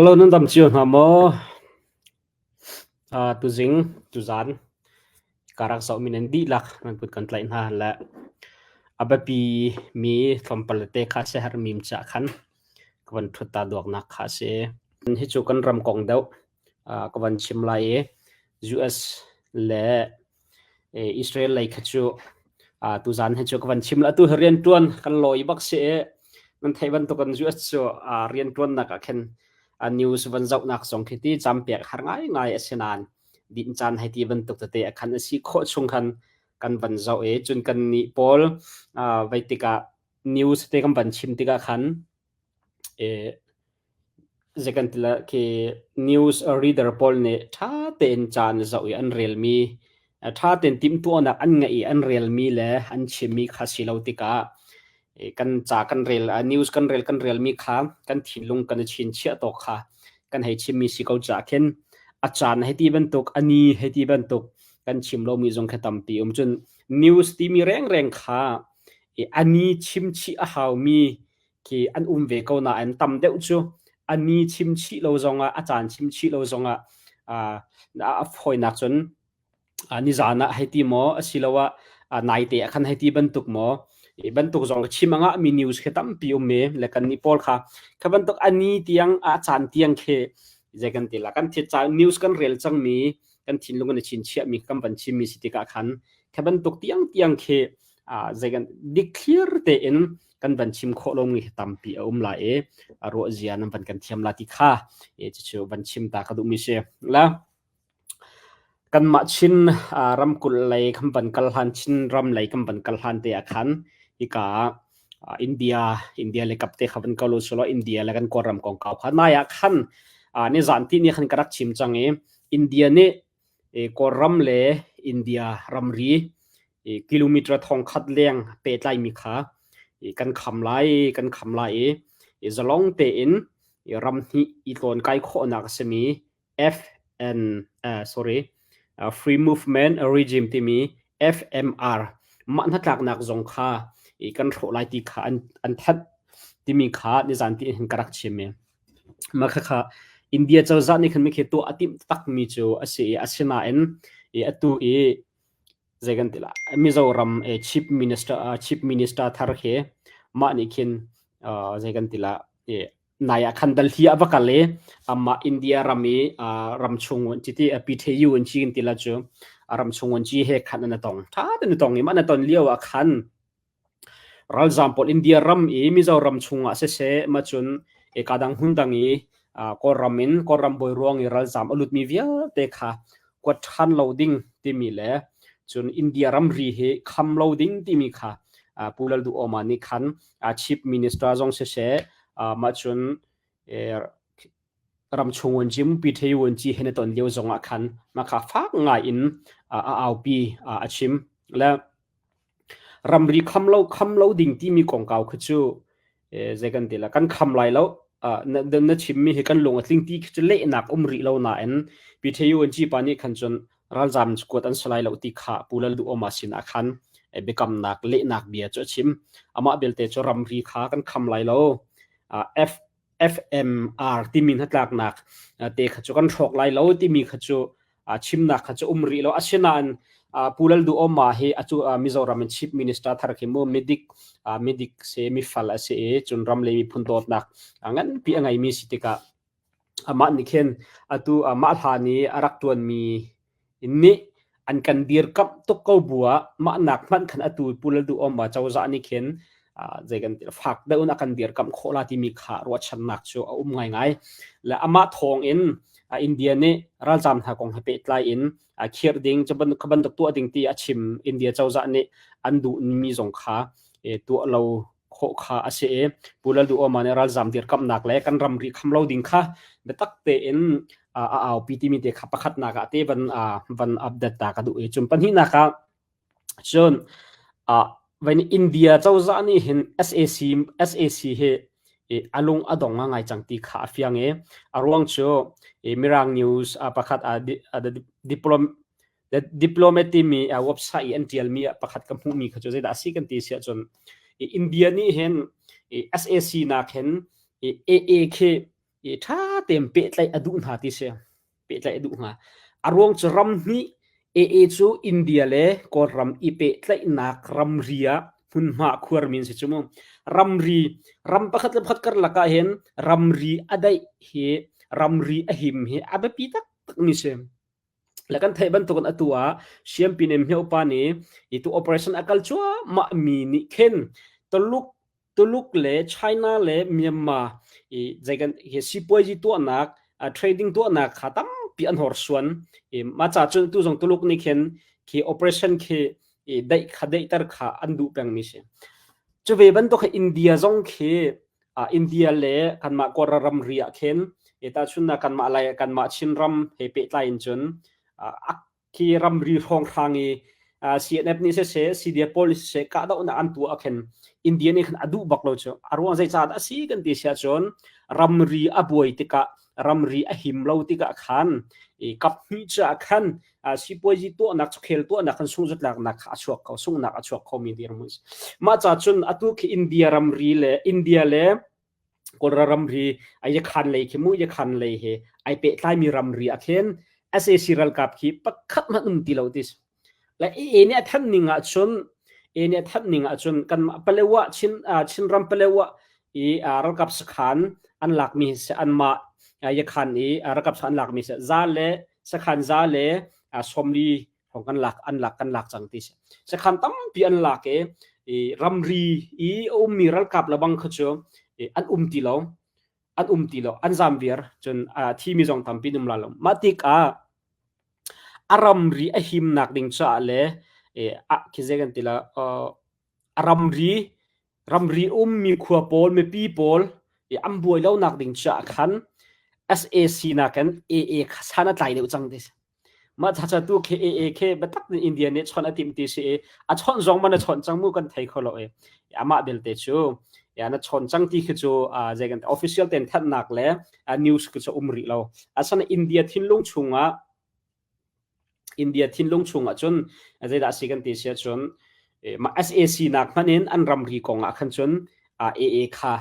Hello, nan dam cio hna maw? Tuzing, tuzaan ka rak zohmi nan dihlak nan kut kan tlaih hna le a biapi mi tlawmpal tete kha siaherh caah khan ka van ṭhut ta duaknak kha a si. Hi cu kan ram kong deuh ka van chim lai i US le Israel lei kha cu tuzaan hi cu ka van chim la. Atu hi rianṭuan kan lawi bak si i nan theih bantukin US cu rianṭuannak ah khin news van zohnak zong khi ti cam pek har ngaingai a si nain din caan hei ti bantuk tete a khan a si khawh chung khan kan van zoh i cun kan nih pawl vei tikah news te kan van chim tikah khan Zei kan ti lai khi news reader pawl nih ṭha tein ca an zoh i an relmi, ṭha tein timhtuahnak an ngeih i an relmi le an chimmi kha si lo tikah kan ca kan rel, news kan rel kan relmi kha kan thinlung kan i chinchiah tawk kha kan hei chimmi si ko caah khin a caan hei ti bantuk, a ni hei ti bantuk kan chim lomi zong khi tampi um. Cun news timi rengreng kha a ni chimchih a haumi khi an um ve ko nain tam deuh cu a ni chim chih lo zongah a caan chim chih lo zongah a fawinak cun nizan ah hei ti maw asiloah naite ah khan hei ti bantuk maw bantuk zong chim anga mi news khi tampi um i le kan nih pawl kha kha bantuk a ni tiang a caan tiang khi zei kan ti la kan thit news kan rel cangmi kan thinlung kan i chinchiah mi kan van chimmi si tikah khan kha bantuk tiang tiang khi zei kan dikthlir tein kan van chim khawh lomi hi tampi a um lai i a ruah zia nan van kan thiam la ti kha cucu van chim ta ka duhmi si la kanmah Chin ramkulh lei kan van kal hlan Chin ram lei kan van kal hlan te ah khan hika India India le kap te kha van kal u India le kan Kawlram kongkau kha nai ah khan nizan ti ni khan ka rak chim cang i India nih Kawlram le India ramri kilometer 1000 leng pehtlaimi kha kan kham lai kan kham lai i zalong tein ram hnih i tlawnkai khawhnak a simi FN sorry Free Movement Regime timi FMR mah hnatlaknak zong kha kan hrawh lai ti kha an thanh timi kha nizan ti hin ka rak chim i Mah khakha India cozah nih khan mikhi tuah a timh takmi cu a si i asinain i atu i zei kan ti la Mizoram chief minister chief minister thar khi mah nih khin zei kan ti la nai ah khan Delhi ah va kal i amah India ram i ram chung citi PTU an chi kan ti la cu ram chung an chi he khan an tong tha ten tong i mah na ton lio ah khan Ralzaam pawl India ram i Mizoram chungah siseh macun kadang hmundang i Kawlram in Kawlram bawi ruang i ralzaam a lutmi vialte kha kuat ṭhan lo ding timi le cun India ramri hi kham lo ding timi kha Pu Lalduhoma nih khan Chief Minister zong siseh mahcun ramchung vuanci Pi Htay vuanci he na ton lio zongah khan mah kha fak ngai in a aupi a chim le Ramri kham lo ding timi kongkau kha cu zei kan ti la kan kham lai lo. Na chimmi hi kan lung a tling ti khi cu lehnak um rih lo nain PTU pa nih khan cun ralzaam kuat an si lai lo ti kha Pu Lal Duhoma sin ah khan biakamnak lehnak bia cu a chim. Amah belte cu ramri kha kan kham lai lo. F FMR timi hnatlaknak te kha cu kan hrawk lai lo timi kha cu chimnak kha cu um rih lo. Asinain Pu Lal Duhoma hi atu Mizoram in Chief Minister thar khi mu midik midik se mifal a si i cun ram le miphun dawtnak nganpi a ngeimi si tikah amah nih khin atu mah hlan i a rak ṭuanmi nih an kan dirkamh tuk ko bu ah mah nak hmanh khan atu Pu Lal Duhoma cozah nih khin zei kan ti fak deuh in a kan dirkamh khawh la timi kha ruahchannak cu a um ngaingai. Le amah thawng in India nih ralzaam hna kong he pehtlai in khirh ding cu bantuk tuah ding ti a chim India cozah nih an duhmi zong kha tuah lo khawh kha a si i Pu Lal Duhoma nih ralzaam dirkamhnak le kan ramri kham lo ding kha biatak tein a aupi timi te kha pakhatnak ah te van van update ta ka duh i cun pahnihnak ah cun van India cozah nih hin SAC SAC hi a lung a dong ngai cang ti kha a fiang i a ruang cu Mirang news pakhat diplom The Diplomat timi website i an ṭialmi ah pakhat ka hmuhmi kha cu zeidah a si kan ti si ahcun India nih hin SAC nak hin AA khi i ṭha tein pehtlaih a duh hna ti si. Pehtlaih a duh hnga. A ruang cu ram hnih AA cu India le Kawlram i pehtlaihnak ramri ah hmunhma khuarmi an si cu mu. Ramri ram pakhat le pakhat karlak ah hin ramri a daih hi ramri a him hi a biapi taktakmi si. Le kan theih bantukin atu ah Siampi nih Myopa nih i tu operation a kal cuahmah mi nih khin Tuluk Tuluk le China le Myanmar i zei kan hi sipuazi tuahnak trading tuahnak kha tampi an horsuan i mah ca cun tu zong Tuluk nih khin khi operation khi i daih kha daihter kha an duh pengmi si. Cu ve bantuk India zong khi India le kanmah Kawlram ramri ah khin tahchunhnak kanmah lai kanmah Chinram he pehtlai in cun khi ramri hrawnghrang i CNF nih siseh CDF pawl nih siseh kahdohnak an tuah ah khin India nih khan a duh bak lo cu. A ruang zeicah dah a si kan ti si ahcun ramri a buai tikah ramri a him lo tikah khan i kap hnih caah khan sipuazi tuahnak chawkhel tuahnak kan sungzatlaknak kha a chuak kho sunghnak a chuak khomi dirhmun mah ca cun atu khi India ramri le India le Kawlra ramri Yakhan lei khi mu Yakhan lei he ai pehtlaimi ramri ah khin SAC ralkap khi pakhat hmanh um ti lo ti le AA nih a thanh ning ahcun AA nih a thanh ning ahcun kanmah Palewa Chin Chinram Palewa i ralkap sakhan an lakmi anmah Yakhan i ralkap sakhan an lakmi za le sakhan za le 40 hong kan lak an lak kan lak cang ti si. Sakhan tampi an lak i ramri i a ummi ralkap lebang kha cu an um ti lo an um ti lo an zam viar cun thimi zong tampi um la lo mah tikah a ramri a himnak ding caah le khi zei kan ti la a ramri ramri ummi khua pawl mipi pawl an buai lonak ding caah khan SAC nakin AA kha san a tlai deuh cang ti si. Mah cha tu khi AA khi biatak in India nih chawnh a timh ti si i a chawnh zong man a chawnh cang mu kan thei kho lo i amah belte cu ya na chawn cang ti khi cu zei kan official ten thanhnak le news khi cu um rih lo. Asana India thinlung chungah India thinlung chungah cun zeidah si kan ti si ahcun mah SAC nak hmanh in an ramri kong ah khan cun AA kha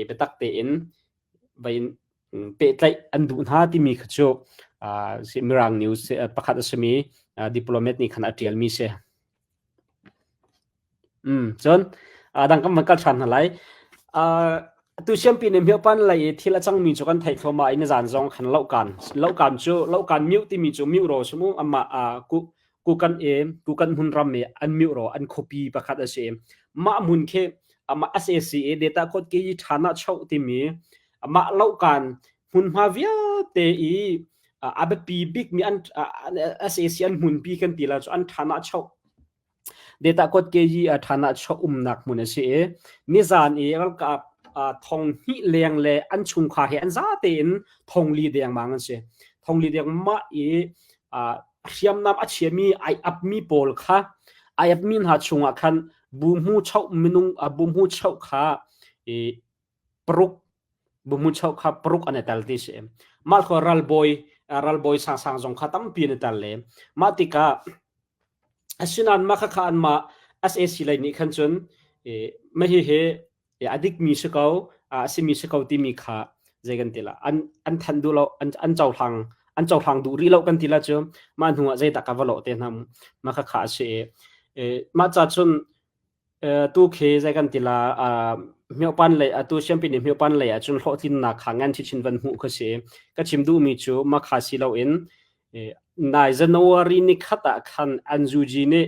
biatak tein vai in pehtlaih an duh hna timi kha cu Mirang news pakhat a simi diplomat nih khan a ṭialmi si. Cun dang kan van kal ṭhan hna lai. Atu siampi nih Myopan lei i thil a cangmi cu kan theih thluahmah i nizan zong khan lohkan lohkan cu lohkan mioh timi cu mioh ro si mu amah kukan i kukan hmun ram i an mioh ro an khuapi pakhat a si. Mah hmun khi amah SAC i data code ke yi ṭhan ah choh timi amah lohkan hmunhma vialte i a biapi bikmi an SAC an hmunpi kan ti la cu an ṭhan ah choh Data code KG a ṭhan ah chuah umnak hmun a si i nizan i ralkap thong hnih leng le an chungkhar he an zate in thong li dengmang an si. Thong li dengmah i hriamnam a chiami ai apmi pawl kha ai apmi hna chungah khan bu hmu choh minung bu hmu choh kha i paruk bu hmu choh kha paruk an i tel ti si. Mah kho ralbawi ralbawi sangsang zong kha tampi an i tel le mah tikah Asinain mah khakha anmah SAC lei nih khan cun mah hihi a dikmi si ko, a simi si ko timi kha zei kan ti la an an thanh duh lo an an cohlang an cohlang duh rih lo kan ti la cu mah hnu ah zeidah ka va lawh te hna mah khakha a si i mah ca cun Tu khi zei kan ti la Myopan lei atu Siampi nih Myopan lei ah cun hlawhtlinnak kha ngan chinchin van hmuh kha si. Ka chim duhmi cu makha si loin nai January ni khat ah khan NUG nih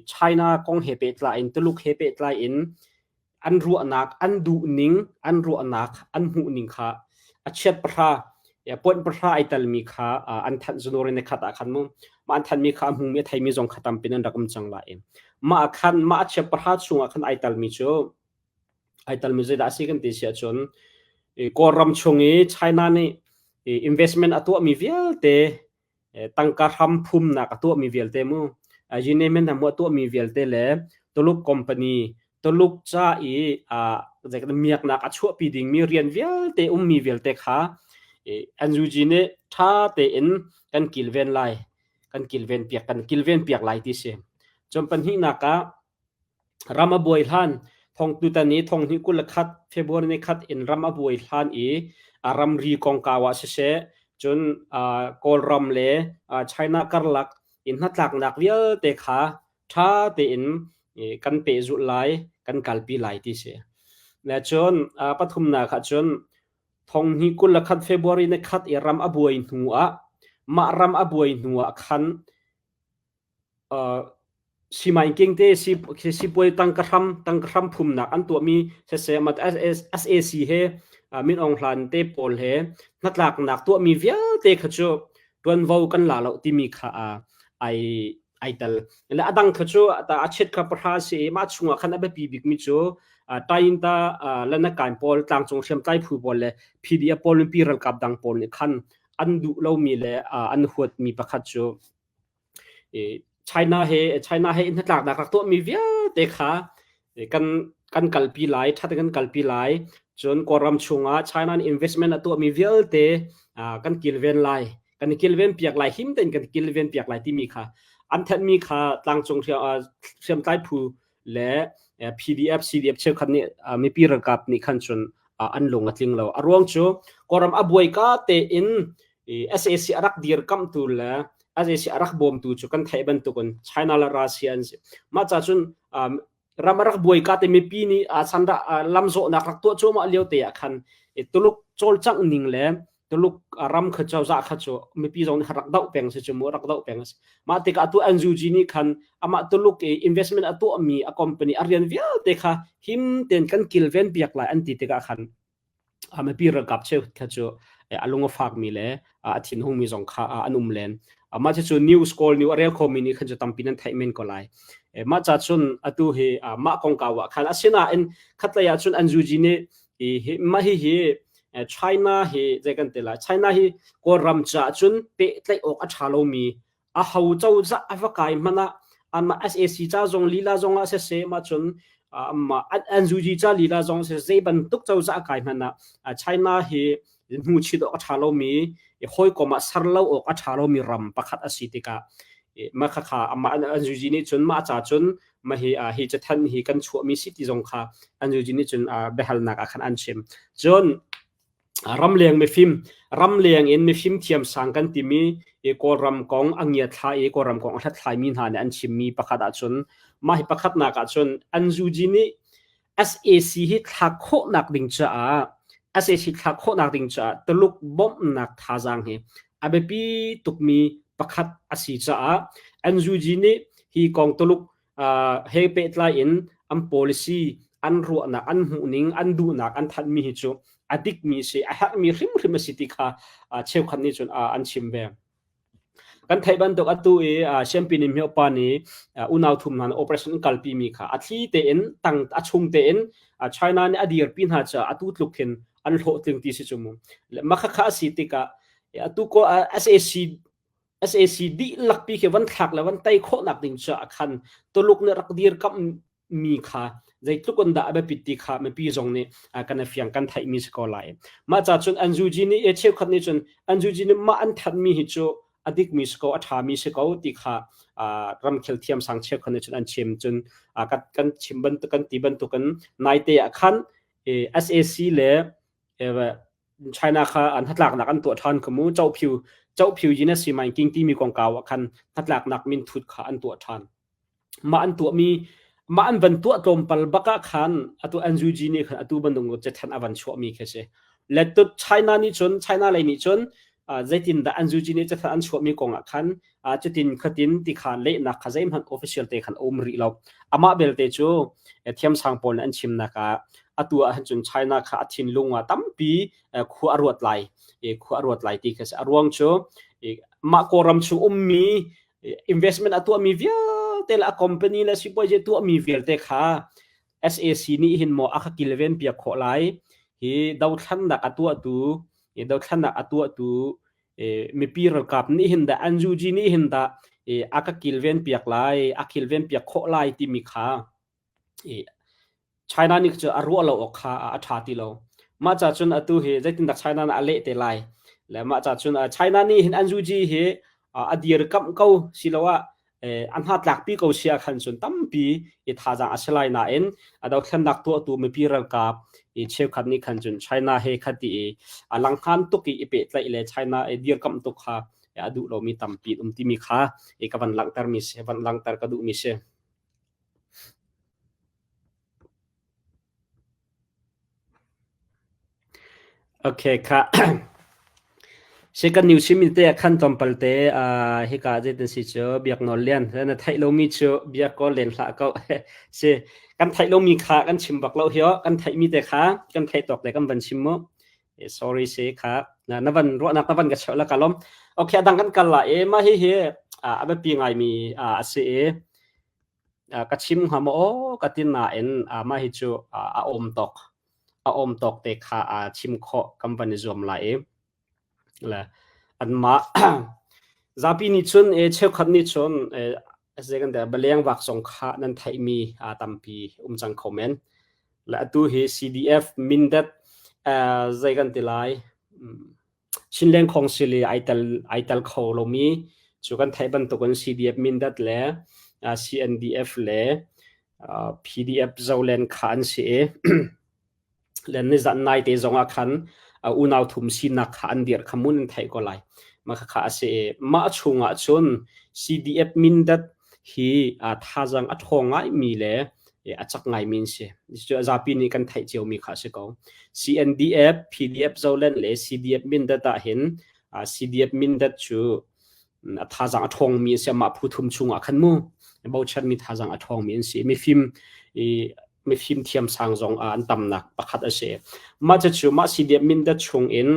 China kong he pehtlai in Tuluk he pehtlai in an ruahnak an duhning an ruahnak an hmuhning kha a chiat pahra point pahra ai telmi kha an thanh January ni khat ah khan mu mah an thanmi kha a hmumi a theimi zong kha tampi an rak um cang lai mah khan mah a chiat pahra chungah khan ai telmi cu ai telmi zeidah a si kan ti si ahcun Kawlram chung i China nih investment a tuahmi vialte tangka hram phumnak a tuahmi vialte mu Unimen hna mu a tuahmi vialte le Tuluk company Tuluk ca i miaknak a chuahpi dingmi rian vialte ummi vialte kha NUG nih ṭha tein kan kilven lai kan kilven piak kan kilven piak lai ti si. Cun pahnihnak ah Ram a buai hlan, thong tutan i thong hnih 21 February ni khat in ram a buai hlan i Ramri kongkau ah siseh, cun Kawlram le China karlak in hnatlaknak vialte kha ṭha tein kan pehzulh lai, kan kalpi lai ti si. Le cun pathumnak ah cun thonghnih 21 February ni khat i ram a buai hnu ah mah ram a buai hnu ah khan Simaingking te sipuai tangka hram tangka hram phumnak an tuahmi siseh SAC he Min Aung Hlaing te pawl he hnatlaknak tuahmi vialte kha cu ṭuanvo kan la lo timi kha ai ai tel. Le a dang kha cu a chiat kha pahra a si i mah chungah khan a biapi bikmi cu Tayinta Lanakai pawl tlangcung hriamtlai phu pawl le PDF pawl mipi ralkap dang pawl nih khan an duh lomi le an huatmi pakhat cu China he China he hnatlaknak rak tuahmi vialte kha kan kan kalpi lai, ṭha tein kan kalpi lai. Cun Kawlram chungah China nih investment a tuahmi vialte kan kilven lai, kan i kilven piak lai, him tein kan kilven piak lai timi kha an thenhmi kha tlangcung hriamtlai phu le PDF, CDF cheukhat nih mipi ralkap nih khan cun an lung a tling lo. A ruang cu Kawlram a buai ka tein SAC a rak dirkamhtu le SAC a rak bawmtu cu kan theih bantukin China le Russia an si. Mah ca cun ram a rak buai ka te mipi nih sandah lamzawhnak rak tuah cuahmah lio te ah khan Tuluk cawlcangh ning le Tuluk ram kha cozah kha cu mipi zong nih rak doh peng si cu mu rak doh peng si. Mah tikah atu NUG nih khan amah Tuluk i investment a tuahmi a company a rian vialte kha him tein kan kilven piak lai an ti tikah khan mipi ralkap cheukhat kha cu a lung a fakmi le a thinhungmi zong kha an um len. Mah cucu news kawl new a rel khomi nih khan cu tampi nan theih men ko lai. Mah ca cun atu hi mah kongkau ah khan asinain khatlei ah cun NUG nih mah hihi China hi zei kan ti lai China hi Kawlram caah cun pehtlaih awk a ṭha lomi a ho cozah a va kai hmanh ah anmah SAC ca zong lila zong ah siseh mah cun amah NUG ca lila zong siseh zei bantuk cozah a kai hmanh ah China hi hnuchit awk a ṭha lomi hawikom ah ser lo awk a ṭha lomi ram pakhat a si tikah mah khakha amah NUG nih cun mah ca cun mah hi hi cathanh hi kan chuahmi si ti zong kha NUG nih cun biahalnak ah khan an chim. Cun ramleng mifim ramleng in mifim thiamsang kan timi i Kawlram kong a ngiathla i Kawlram kong a hlathlaimi hna nih an chimmi pakhat ahcun mah hi pakhatnak ahcun NUG nih SAC hi thlak khawhnak ding caah SAC thlak khawhnak ding caah Tuluk bawmhnak thazaang hi a biapi tukmi pakhat a si caah NUG nih hi kong Tuluk he pehtlai in an policy an ruahnak an hmuhning an duhnak an thanhmi hi cu a dikmi si a herhmi hrimhrim a si ti kha cheukhat nih cun an chim ve. Kan theih bantuk atu i Siampi nih Myopa nih unau thum hna operation an kalpi mi kha a thli tein tang a chung tein China nih a dirpi hna caah atu tluk hin an hlawhtling ti si cu mu. Mah khakha a si tikah atu ko SAC SAC dihlak pi khi van thlak le van tei khawhnak ding caah khan Tuluk nih rak dirkamh mi kha zeitluk in dah a biapit ti kha mipi zong nih kan i fiang kan theihmi si ko lai. Mah ca cun NUG nih e cheukhat nih cun NUG nih mah an thanhmi hi cu a dikmi si ko a ṭhami si ko ti kha ramkhel thiamsang cheukhat nih cun an chim cun kan chim bantuk kan ti bantukin naite ah khan SAC le China kha an hnatlaknak an tuah ṭhan kha mu Chohphiu Chohphiu yin a si mai king timi kongkau ah khan hnatlaknak minthut kha an tuah ṭhan. Mah an tuahmi mah an van tuah tlawmpal bak ah khan atu NUG nih khan atu bantuk cathanh a van chuahmi khi si. Le tut China nih cun China lei nih cun zeitindah NUG nih cathanh an chuahmi kong ah khan cutin khatin ti kha lehnak kha zeihmanh official te khan a um rih lo. Amah belte cu thiamsang pawl nih an chimnak ah atu ah cun China kha a thinlung ah tampi khua a ruat lai khua a ruat lai ti kha si. A ruang cu mah Kawlram chung ummi investment a tuahmi vialte le a company le sipuazi a tuahmi vialte kha SAC nih hin maw a ka kilven piak khawh lai hi dothlannak a tuahtu hi dothlannak a tuahtu mipi ralkap nih hin dah NUG nih hin dah a ka kilven piak lai a kilven piak khawh lai timi kha China nih cu a ruah lo awk kha a ṭha ti lo. Mah ca cun atu hi zeitindah China nih a leh te lai. Le mah ca cun China nih hin NUG hi a dirkamh ko siloah a hnatlakpi ko si ahkhan cun tampi i thazaang a si lai nain a dothlennak tuahtu mipi ralkap i. I cheukhat nih khan cun China he khati i a langhngan tuk i i pehtlaih le China i dirkamh tuk kha a duh lomi tampi um timi kha i ka van langhter mi si, van langhter ka duhmi si. Okay, kha si kan new chimmi te ah khan tlawmpal te uh, hika zeitin si cu biak nawl lian na theih lomi cu biak ko len hlah ko si kan theih lomi kha kan chim bak lo hi kan theihmi te kha kan theih tawk te kan van chim mu sorry si kha na van ruahnak na van ka cheuh la ka lom okay adang kan kal la e ma hi hi a biapi ngaimi a si i ka chim hnga maw aw ka ti nain mah hi cu a awm tawk a awm tawk te kha chim khawh kan van i zuam lai i le anmah zapi nih cun e cheukhat nih cun e zei kan baleng vak zong kha nan theihmi tampi um cang kho men le atu hi CDF Mindat zei kan ti lai Chinland Council i ai tel ai tel kho lomi cu kan theih bantukin CDF Mindat le CNDF le PDF Zoland kha an si i le nizan nai te zong ah khan unau thum sinak kha an dirh kha mun an theih ko lai. Mah kha a si i mah chungah cun CDF Mindat hi thazaang a ṭhawng ngaimi le a cak ngaimi an si. Cu zapi nih kan theih ciomi kha a si ko. CNDF, PDF Zoland le CDF Mindat ah hin CDF Mindat cu a thazaang a ṭhawngmi a si. Amah phu thum chungah khan mu bochanmi thazaang a ṭhawngmi an si. Mifim i mifim thiam sang zong an tamnak pakhat a si. Mah cucu mah CDF Mindat chung in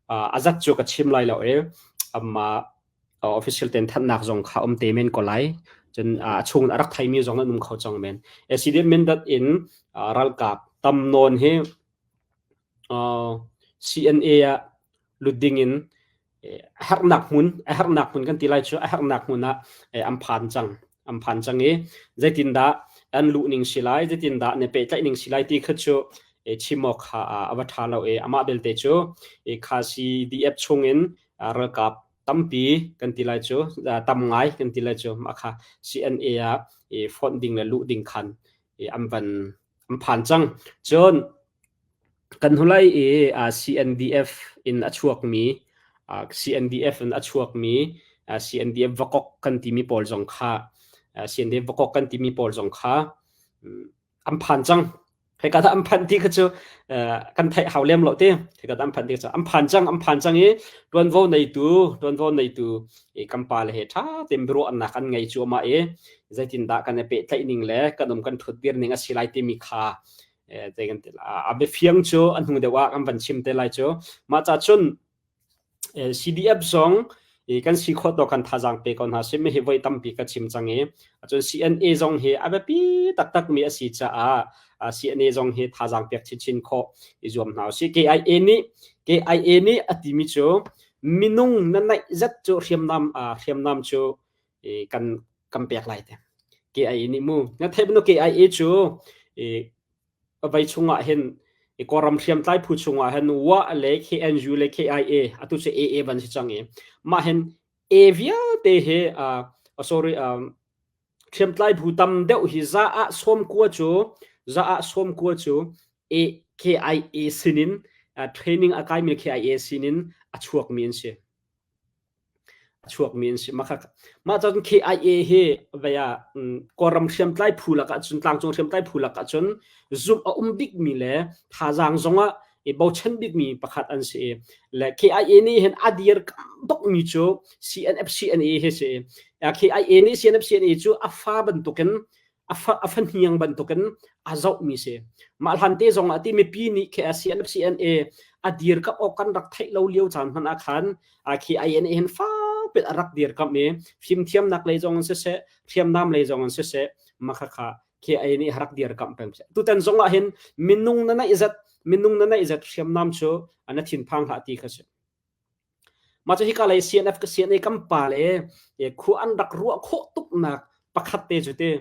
a zat cu ka chim lai lo i amah official ten thanhnak zong kha um te men ko lai cun a chung a rak thaimi zong an um kho cang men SCD Mindat in ralkap tam nawn hi CNA ah lut ding in hernak hmun a hernak hmun kan ti lai cu a hernak hmun ah an phan cang an phan cang i zeitindah an luh ning si lai zeitindah ne pehtlaih ning si lai ti kha cu chim awk kha a va ṭha lo i amah belte cu kha CDF chung in ralkap tampi kan ti lai cu tam ngai kan ti lai cu mah kha CNA ah i fonh ding le luh ding khan an van an phan cang cun kan hnulei i CNDF in a chuakmi CNDF in a chuakmi CNDF vakok kan timi pawl zong kha CNDF vakok kan timi pawl zong kha an phan cang hika dah an phanh ti kha cu kan theih hau lem lo ti hika dah an phanh ti kha cu an phan cang an phan cang i tuanvo neitu tuanvo neitu i kan pa le he tha tein biaruahnak an ngei cuahmah i zeitindah kan i pehtlaih ning le kan um kan thut dir ning a si lai timi kha zei kan ti a biafiang cu a hnu deuh ah kan van chim te lai cu mah ca cun CDF zong kan si khawh tawk kan thazaang pe ko hna sih mi hi voi tampi ka chim cang i cun CNA zong hi a biapi taktak mi a si caah CNA zong hi thazaang pek chinchin khawh i zuam hna usih. KIA nih KIA nih a timi cu minung na naih zat cu hriamnam hriamnam cu kan kan pek lai te. KIA nih mu na theih bantuk KIA cu vei chungah hin Kawlram hriamtlai phu chungah hin WA le KNU le KIA atu cu AA van si cang i mah hin A vialte hi uh, sorry um, hriamtlai phu tam deuh hi za ah sawm kua cu za ah sawm kua cu A KIA sinin uh, training a kaimi KIA sinin a chuakmi an si. A chuakmi an si. Mah cun KIA hi vei ah Kawlram hriamtlai phu lakah cun tlangcung hriamtlai phu lakah cun zumh a um bikmi le thazaang zongah i bochan bikmi pakhat an si i le KIA nih hin a dir bakmi cu CNFCNA hi si. KIA nih CNFCNA cu a fa bantukin a fa a fahniang bantukin a zohmi si. Mah hlan te zong ah ti mipi nih KCNFCNA a dirkamh awk kan rak theih lo lio caan hmanh ah khan KINA hin fakpi a rak dirkamh i fimthiamnak lei zong in siseh hriamnam lei zong in siseh mah kha KIA nih rak dirkamh peng. Tutan zong ah hin minung na naih zat minung na naih zat hriamnam cu na thinphang hlah ti kha si. Mah cu hika lei CNF ka CNA kan pa le khua an rak ruah khawh tuknak pakhat te cu te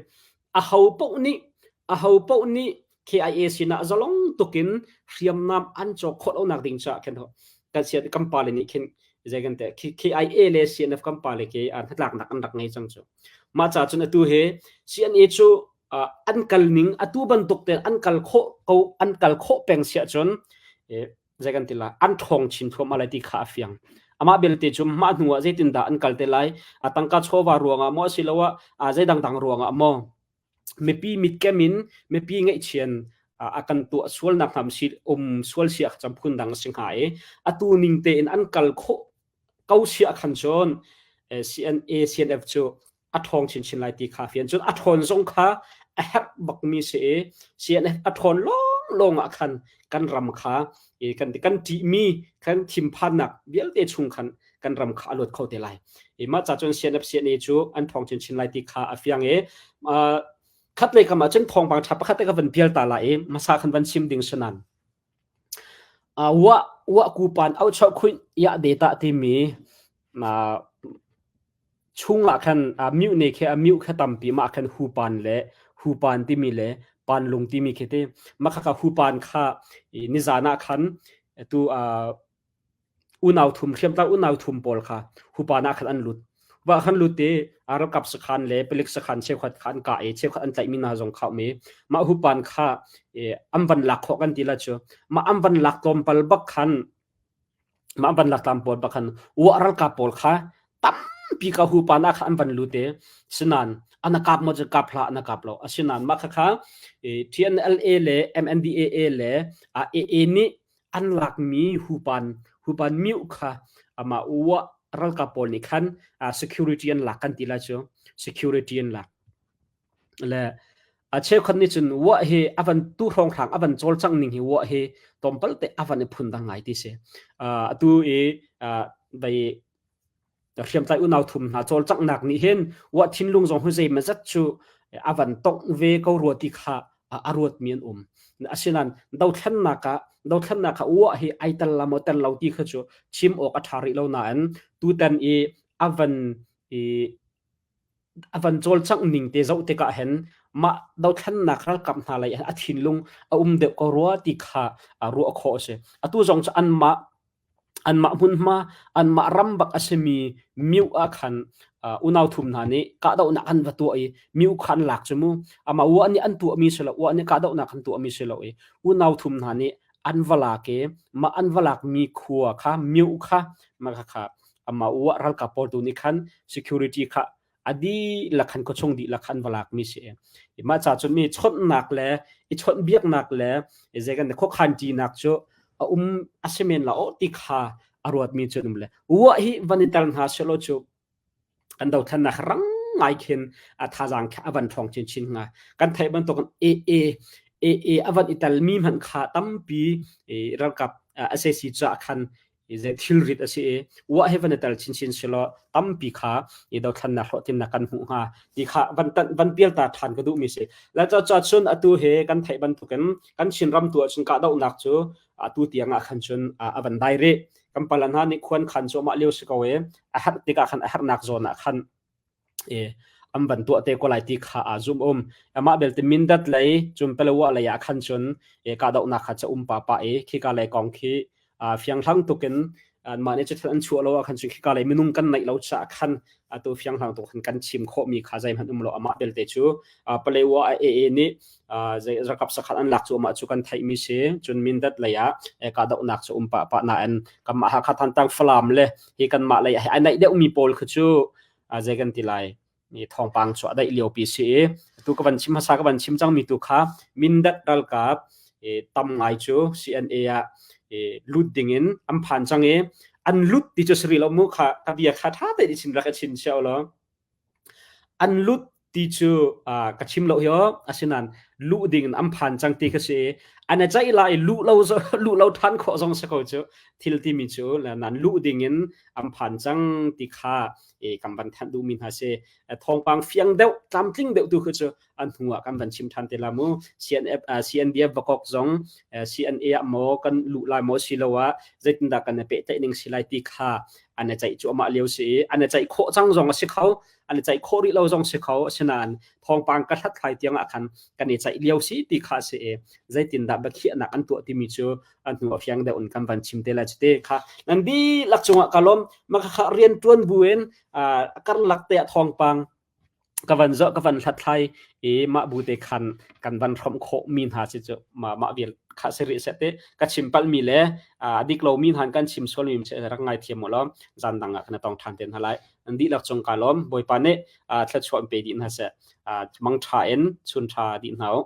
aho paoh nih aho paoh nih KIA sinah zalong tukin hriamnam an cawk khawh lonak ding caah khin kan sian kan pa le nih khin zei kan te KIA le CNF kan pa le ke hnatlaknak an rak ngei cang cu mah ca cun atu hi CNA cu. An kal ning atu bantuk tein an kal khawh ko an kal khawh peng siah cun zei kan ti lai an ṭhawng chin thluahmah lai ti kha a fiang. Amah belte cu mah hnu ah zeitindah an kal te lai a tangka chawva ruangah maw asiloah zei dangdang ruangah maw mipi mitkem in mipi ngaihchian a kan tuah sualnak hnam si um sual sia cam phun dang si hnga i atu ning tein an kal khawh ko sia khan cun CNA CNF cu a ṭhawng chinchin lai ti kha fian cun a ṭhawn zong kha a herh bakmi si i CNF a ṭhawn lawnglawng ah khan kan ram kha kan kan ṭihmi kan thinphannak vialte chung khan kan ram kha a luat kho te lai. I mah ca cun CNF CNA cu an ṭhawng chinchin lai ti kha a fiang i khat lei kam ah cun thawngpang ṭha pakhat te ka van pial ta lai i hmasa khan van chim ding sanan. Wah wah kupan au chau khuin ya data timi chung ah khan myu ne khi myu kha tampi mah khan hupan le hupan timi le panlung timi khi ti mah kha hupan kha nizan ah khan tu unau thum hriamtlai unau thum pawl kha hupan ah khan an lut wa khan lut i ralkap sakhan le palik sakhan cheukhat kha an kah i cheukhat an tlaihmi hna zong kha um i mah hupan kha an van lak khawh kan ti la cu mah an van lak tlawmpal bak khan Mah van lak tlam pawl bak khan wa ralkap pawl kha tampi ka hupan ah kha an van lut i sinan an kap maw cu kap hlah an kap lo asinan mah khakha TNLA le MNDAA le AA nih an lakmi hupan hupan miu kha amah wa ralkap pawl nih khan security an lak kan ti lai cu security an lak Le a cheukhat nih cun wah hi a van tu hrawnghrang a van cawlcangh ning hi wah hi tlawmpal te a van i phundang ngai ti si. Uh, atu i uh, dei hriamtlai unau thum hna cawlcanghnak nih hin wah thinlung zong hu zei mazat cu a van tongh ve ko rua ti kha a ruat mi an um. Asinain dothlennak ah dothlennak ah wah hi ai tel la maw tel lo ti kha cu chim awk a ṭha rih lo nain tutan i a van i a van cawlcangh ning te zoh tikah hin mah dothlennak ralkap hna lei a thinlung a um deuh ko rua ti kha ruah khawh a si. Atu zong cu anmah anmah hmunhma anmah ram bak a simi miu ah khan unau thum hna nih kahdohnak an va tuah i miu kha an lak cu mu amah ua nih an tuahmi si lo ua nih kahdohnak an tuahmi si lo i unau thum hna nih an va lak i mah an va lakmi khua kha miu kha mah kha amah u ralkap pawl tu nih khan security kha a dihlak khan khuachung dihlak khan va lakmi si i mah ca cun mi chawnhnak le i chawnhbiaknak le zei kan khuakhan ṭinak cu a um a si men la aw ti kha a ruatmi cu um le wa hi van i tel hna selaw cu kan dothlennak rang ngai khin a thazaang kha a van ṭhawng chinchin hnga kan theih bantukin AA AA a van i telmi hmanh kha tampi ralkap SAC caah khan zei thilrit a si i uah hi van i tel chinchin silaw tampi kha i dothlannak hlawhtlinnak kan hmuh hnga ti kha van van pial ta ṭhan ka duhmi si. Le ca cun atu he kan theih bantukin kan Chinram tu ahcun kahdohnak cu atu tiang ah khan cun a van dai rih. Kan pala hna nih khuan khan cu amah lio si ko i a herh tikah khan a herhnak zawn ah khan i an van tuah te ko lai ti kha aa zum um. Amah belte Mindat lei cun Palawa lei ah khan cun kahdohnak kha ca um papa i khika lei kong khi fianghlang tukin anmah nih cuthil an chuah lo ah khan cun khika lei minung kan neih lo caah khan atu fianghlang tuk khan kan chim khawhmi kha zeihmanh um lo amah belte cu Palawa AA nih zei ralkap sakhan an lak cu amah cu kan theihmi si cun Mindat lei ah kahdohnak cu um pah pah nain kanmah Hakha Thantlang Falam le hi kanmah lei ah ai naih deuhmi pawl kha cu zei kan ti lai mi thawngpang cu a daih liopi si i tu ka van chim hmasa ka van chim cangmi tu kha Mindat ralkap tam ngai cu CNA ah lut ding in an phan cang i an lut ti cu sari lo mu kha ka bia kha tha te chim rak ka chim sia lo an lut ti cu ka chim lo hi asinain luh ding in an phan cang ti kha si an a ceih lai luh lo luh lo than khawh zong si ko cu thil timi cu nan luh ding in an phan cang ti kha kan van thanh duhmi hna si thawngpang fiang deuh tlamtling deuh tu khu cu an hnu ah kan van chim than te la mu CNF CNDF vakok zong CNA ah maw kan luh lai maw si lo ah zeitindah kan pehtlaih ning si lai ti kha an ceih cu amah lio si i an ceih khawh cang zong a si kho an i ceih khawh rih lo zong si kho asinain thawngpang ka hlathlai tiang ah khan kan i ceih lio si ti kha si i zeitindah biakhiahnak an tuah timi cu a hnu a fiang deuh in kan van chim te lai cu kha nan dihlak cungah ka lawm maka kha rian tuan bu in karlak te ah thawngpang. Ka van zoh ka van hlathlai i mah bu te khan kan van hrawmh khawh mi hna si cu mah mah vial kha si rih seh ti ka chim palh mi le a dik lo mi hna kan chim sual mi si rak ngai thiam u law zan dang ah kan tong ṭhan te hna lai. An dihlak cung ka lawm. Bawipa nih thluachuah in pe dih hna seh. Mang ṭha in chun ṭha dih hna u.